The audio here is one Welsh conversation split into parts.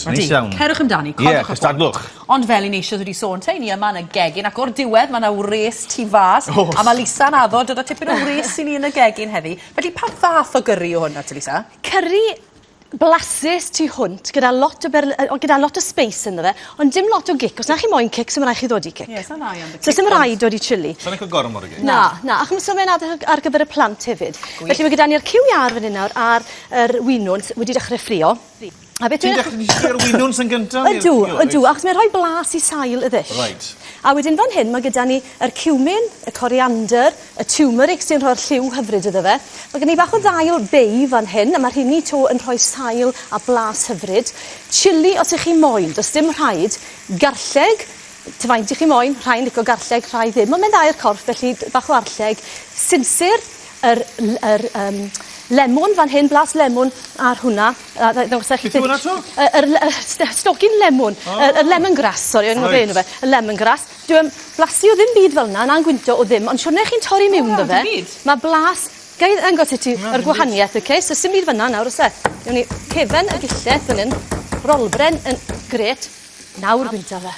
Neis iawn. Cerwch amdani, codwch Ie, y ffôn. cystadlwch. Ond fel 'yn ni eisoes wedi sôn te, 'yn ni yma yn y gegin ac o'r diwedd ma' 'na wres tu fas. O's. A ma' Lisa'n addo dod â tipyn o wres i ni yn y gegin heddi. Felly pa fath o gyrri yw hwn nawr te Lisa? Cyrri blasus tu hwnt gyda lot o berl- yy o gyda lot o spice ynddo fe ond dim lot o gic. Os na chi moyn cic sim rai' chi ddodi cic. Ie sa'n dda iawn 'da So cic sim ond... raid dodi chilli. Sa'n lico gormod o gic. Na na a ch'mo' so fe'n addo ar gyfer y plant hefyd. Felly ma' gyda ni'r cyw iâr fan 'yn nawr a'r yr winwns wedi dechre ffrio. A beth Ti'n dwi'n... dechre ti ffrio'r winwns yn gynta ne'r Ydw ydw achos mae'n rhoi blas i sail y ddish. Reit. A wedyn fan hyn ma' gyda ni yr cumin, y coriander, y turmeric sy'n rhoi'r lliw hyfryd iddo fe. Ma' gen i bach o ddail bay fan hyn a ma' rheini 'to yn rhoi sail a blas hyfryd. Chilli os 'ych chi moyn, do's dim rhaid. Garlleg, ta faint 'ych chi moyn, rhai'n lico garlleg, rhai ddim, ond mae'n dda i'r corff felly bach o arlleg. Sinsir, yr l- yr yym lemwn fan hyn, blas lemwn ar hwnna. A ddai ddangos Beth yw hwnna 'to? Y yr le- y stocyn lemwn. O. Y y lemon grass sori o'n i'n anghofio enw fe. Y lemon grass. Dyw e'm blasu o ddim byd fel 'na na'n gwynto o ddim ond siwrne chi'n torri miwn 'dy fe. Ma' blas gai ddangos i ti yr gwahanieth oce so sim byd fyn 'na nawr o's e? Newn ni cefen y gillell fan 'yn. Rolbren yn grêt. Nawr gwynta fe.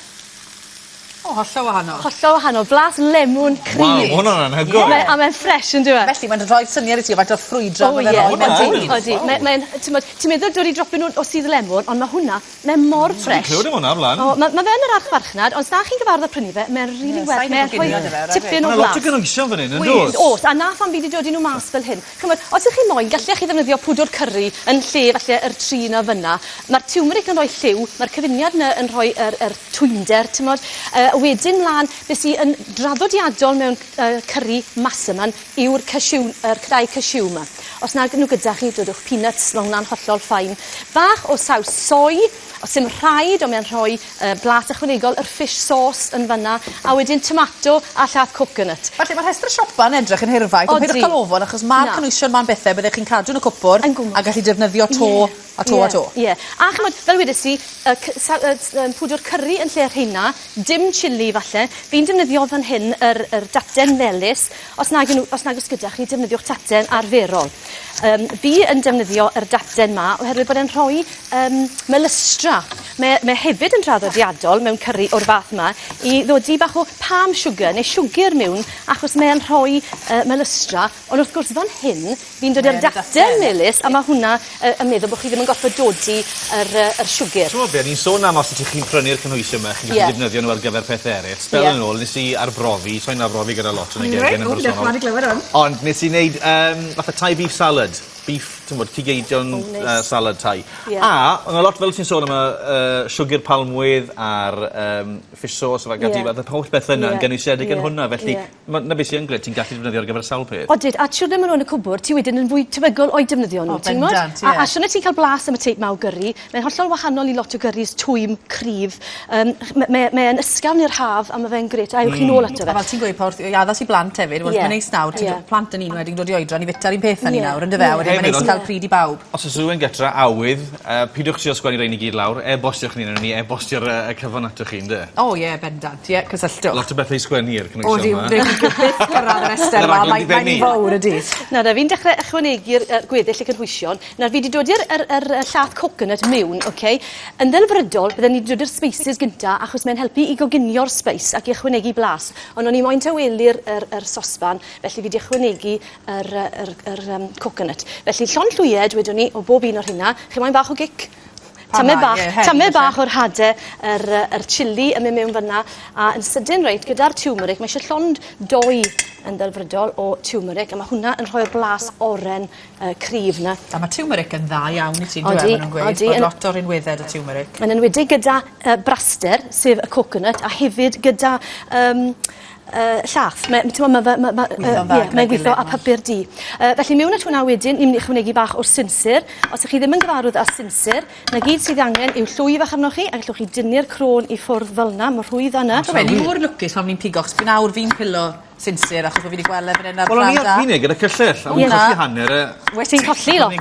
O hollol wahanol. Hollol wahanol. Blas lemwn cryf. Waw ma' hwnna'n anhygoel. Ie a mae'n ffres on'd yw e? Felly mae'n rhoi'r syniad i ti o faint o ffrwydron O ma' fe'n ie. roi mewn Hwnna yn. dydd. Odi mae mae'n t'mod ti'n meddwl dod i dropyn o o sudd lemwn ond ma' hwnna mae mor ffres. Swn i'n clywed am hwnna o'r blan. O ma' ma' fe yn yr archfarchnad ond os na chi'n gyfarwydd â prynu fe mae'n rili werth Ie sai'n mae'n lico rhoi ginio 'da fe raid tipyn o Ma' 'na lot flas. o gynwysion fan 'yn yndos? O's a 'na pham fi 'di dodi n'w mas fel hyn. Ch'mod os 'ych chi moyn gallech chi ddefnyddio pwdwr cyrri yn lle falle yr tri 'na fyn 'na. Ma'r turmeric yn rhoi lliw ma'r cyfuniad 'na yn rhoi yr yr twymder t'mod yy wedyn mlan be' sy yn draddodiadol mewn yy cyrri massaman yw'r cashew yr cnau cashew 'ma. Os nag 'yn n'w gyda chi dodwch peanuts ma' hwnna'n hollol fine. Bach o saws soy os dim rhaid on' mae o'n rhoi yy blas ychwanegol yr fish sauce yn fan 'na a wedyn tomato a llath coconut. Felly ma' rhestr siopa yn edrych yn hirfaith ond peidiwch ca'l ofon achos ma'r cynwysion 'ma'n bethe byddech chi'n cadw yn y cwpwr a gallu defnyddio 'to a 'to a 'to. Ie ie. A ch'mod fel wedes i y cy- sa- yy s- yym pwdwr cyrri yn lle rheina, dim chilli falle. Fi'n defnyddio fan hyn yr yr daten melys. Os nag 'yn n'w os nag o's gyda chi defnyddiwch taten arferol. Yym fi yn defnyddio yr daten 'ma oherwydd bod e'n rhoi yym melystra. Mae mae hefyd yn draddodiadol mewn cyrri o'r fath 'ma i ddodi bach o palm sugar neu siwgyr miwn achos mae e'n rhoi yy melystra ond wrth gwrs fan hyn fi'n dod â'r daten melys a ma' hwnna yy yn meddwl bo' chi ddim yn gorffod dodi yr yy yr siwgyr. T'mod be' o'n i'n sôn am os ydych chi'n prynu'r cynhwysion 'ma chi'n gallu defnyddio n'w ar gyfer pethe eryll. Sbel yn ôl nes i arbrofi, sai'n arbrofi gyda lot yn y gegin yn bersonol. Ond nes i neud yym fatha Thai beef salad. Beef t'mod cig eidion... O neis. ...salad Thai. Ie. A o' 'na lot fel ti'n sôn am y yy siwgyr palmwydd a'r yym fish sauce ag ati fatha holl bethe yna yn gynwysiedig yn hwnna felly ma' 'na be' sy yn grêt ti'n gallu defnyddio ar gyfer sawl peth. Odid a siwrne ma' n'w yn y cwpwr ti wedyn yn fwy tebygol o'u defnyddio n'w ti'n gwbod? O bendant ie. A siwrne ti'n ca'l blas am y teip 'ma o gyrri mae'n hollol wahanol i lot o gyrris twym cryf yym mae mae e'n ysgafn i'r haf a ma' fe'n grêt a ewch chi nôl ato fe. A fel ti'n gweud Paul i addas i blant hefyd wel ma'n neis nawr ti'n plant yn un wedyn dod i oedran i fita'r un peth â ni nawr on'd yfe? A wedyn ma'n neis ca'l pryd i bawb. Os o's rywun gytra awydd yy pidwch trio sgwennu rein i gyd lawr e-bostiwch ni newn ni e-bostio'r yy y cyfan atoch chi ynde? O ie bendant ie cysylltwch. Lot o bethe i sgwennu i'r cynwysion 'ma. Odi byth gyrradd y rester 'ma mae'n mae'n fowr ydi? Nawr 'e fi'n dechre ychwanegu'r yy gweddill y cynhwysion. Nawr fi 'di dodi'r yr yr y llath coconut miwn oce? Yn ddelfrydol bydden ni 'di dodi'r spices gynta achos mae'n helpu i goginio'r spice ac i ychwanegu blas. Ond o'n i moyn tawelu'r yr yr sosban felly fi 'di ychwanegu yr yy yr yr yym coconut. Felly llond llwyed wedwn ni o bob un o'r rheina. Chi moyn bach o gic? Tamed bach tamed bach o'r hade yr yy yr chilli yn myn' mewn fyn 'na a yn sydyn reit gyda'r turmeric ma' isie llond doi yn ddelfrydol o turmeric a ma' hwnna yn rhoi'r blas oren yy cryf 'na. A ma' turmeric yn dda iawn i ti on'd yw e? Ma' nw'n gweud. Odi. Bod lot o rinwedde 'da turmeric. Yn enwedig gyda yy braster sef y coconut a hefyd gyda yym yy llath. Mae t'mo' ma' fe ma' ma' yy ie mae'n gwitho a papur du. Yy felly miwn at hwnna wedyn ni myn' i ychwanegu bach o sinsir. Os 'ych chi ddim yn gyfarwydd â sinsir 'na gyd sydd angen yw llwy fach arnoch chi a gallwch chi dynnu'r crôn i ffwrdd fel 'na mor rhwydd â 'na. T'o' be' ni mor lwcus pan ni'n pigo achos nawr fi'n pilo sinsir achos bo' fi 'di gweld e fan 'yn ar Wel o'n i pnawn ar da. fin neud gyda cyllell a o'n i'n colli hanner e. Ti'n colli lot.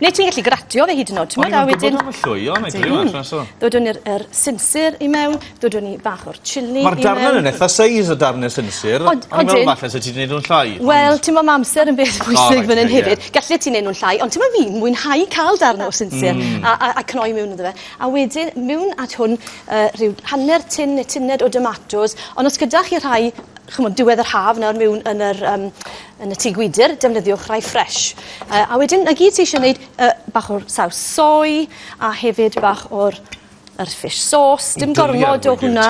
Neu ti'n gallu gratio fe hyd yn o'd t'mod a wedyn... O'n i'm yn gwbod am y llwy o 'nai drio allan so. Ddodwn ni'r yr sinsir i mewn, dodwn ni bach o'r chilli i mewn. Ma'r darne yn eitha seis y darne sinsir. Od- O'n i'n meddwl odyn. falle se ti 'di neud nw'n llai. Wel, ti'n mo' ma' amser yn beth pwysig fan 'yn hefyd. Gallet ti neud nw'n llai, ond t'mo' fi'n mwynhau ca'l darn o sinsir a a a cnoi mewn iddo fe. A wedyn mewn at hwn rhyw hanner tin neu tuned o domatos, ond os gyda chi rhai ch'mod diwedd yr haf nawr miwn yn yr yym yn y tŷ gwydyr, defnyddiwch rhai ffres. A wedyn 'na gyd ti isie neud bach o'r saws soy a hefyd bach o'r yr fish sauce, dim gormod o hwnna.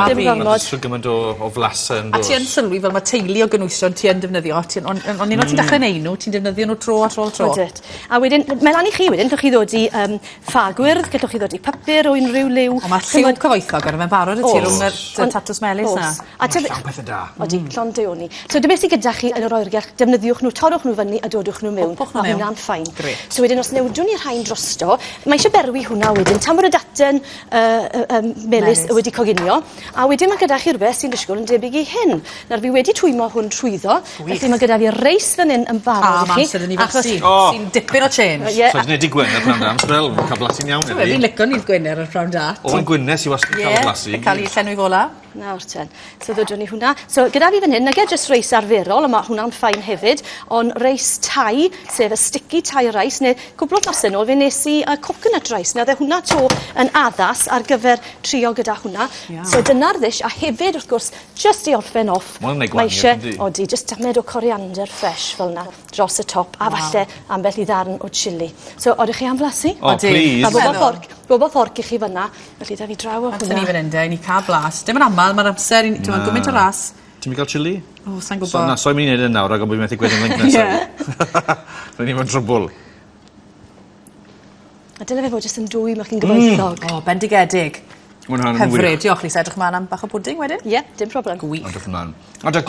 Dim gormod. Shwd gymaint o o flase yn A ti yn sylwi fel ma' teulu o gynwysion ti yn defnyddio ti'n on' on' on' unwaith ti'n dechre neu' nw ti'n defnyddio nw tro ar ôl tro. Odwt. A wedyn mae lan i chi wedyn, gallwch chi ddod i yym ffa gwyrdd, gallwch chi ddod i papur o unrhyw liw. O ma' lliw cyfoethog arno fe'n barod y ti rwng yr tatws melys 'na. A Llawn pethe da. Odi, llond deuoni. So dyma beth sy gyda chi yn yr oergell, defnyddiwch nhw, torrwch nhw fyny a dodwch nhw mewn. Popwch nhw Ma' mewn. hwnna'n fine. Grêt. So wedyn os newdwn ni rhain drosto, mae eisiau berwi hwnna wedyn, tan bod y daten melys Melys. wedi coginio, a wedyn mae gyda chi rhywbeth sy'n disgwyl yn debyg i hyn. Nawr fi wedi twymo hwn trwyddo, felly mae gyda fi reis fan hyn yn barod A i ma' chi. amser i ni flasu. O. Sy'n dipyn o change. Ie. So 'di neud dy' Gwener pnawn da am sbel, ma'n ca'l blasu'n iawn heddi. Fi'n lico nydd Gwener ar pnawn da. O yn Gwynnes i wastad yn ca'l blasu. Ie, ca'l 'i llenwi fola. Nawr ten. So ddodwn ni hwnna. So gyda fi fan hyn, nage jyst reis arferol, a ma' hwnna'n fine hefyd, ond reis Thai, sef y sticky Thai rice, neu cwpl o wthnosau nôl fe nes i coconut rice. Nawr dde hwnna 'to yn addas ar gyfer trio gyda hwnna. Iawn. So dyna'r ddish, a hefyd wrth gwrs, jyst i orffen off, Ma' hwnna'n neud mae gwahaniaeth, isie, yndi? odi, jyst tamed o coriander fresh fel 'na dros y top, a falle ambell i ddarn o chilli. So, odych chi am flasu? O, Odi. please. A bob o Meddwl. fforc, bob o fforc i chi fyna, felly da fi draw o Amser ni hwnna. fan 'yn de, i ni ca'l blas. Dim yn amal, ma'r amser i ni, t'mod, gymaint o ras. Ti'n mynd i ga'l chilli? O, sai'n gwbo. So, na, soi'n mynd i neud e nawr rag ofn bo' fi methu gweud yn link nesa. Rydyn ni mewn trwbwl. A dyle fe fod jyst yn dwy, ma' chi'n gyfoethog. O, bendigedig. Ma' hwnna'n wych. Hyfryd. Diolch Lisa, edrych mlan am bach o pwding wedyn. Ie, dim problem. Gwych. Edrych ymlaen. A da,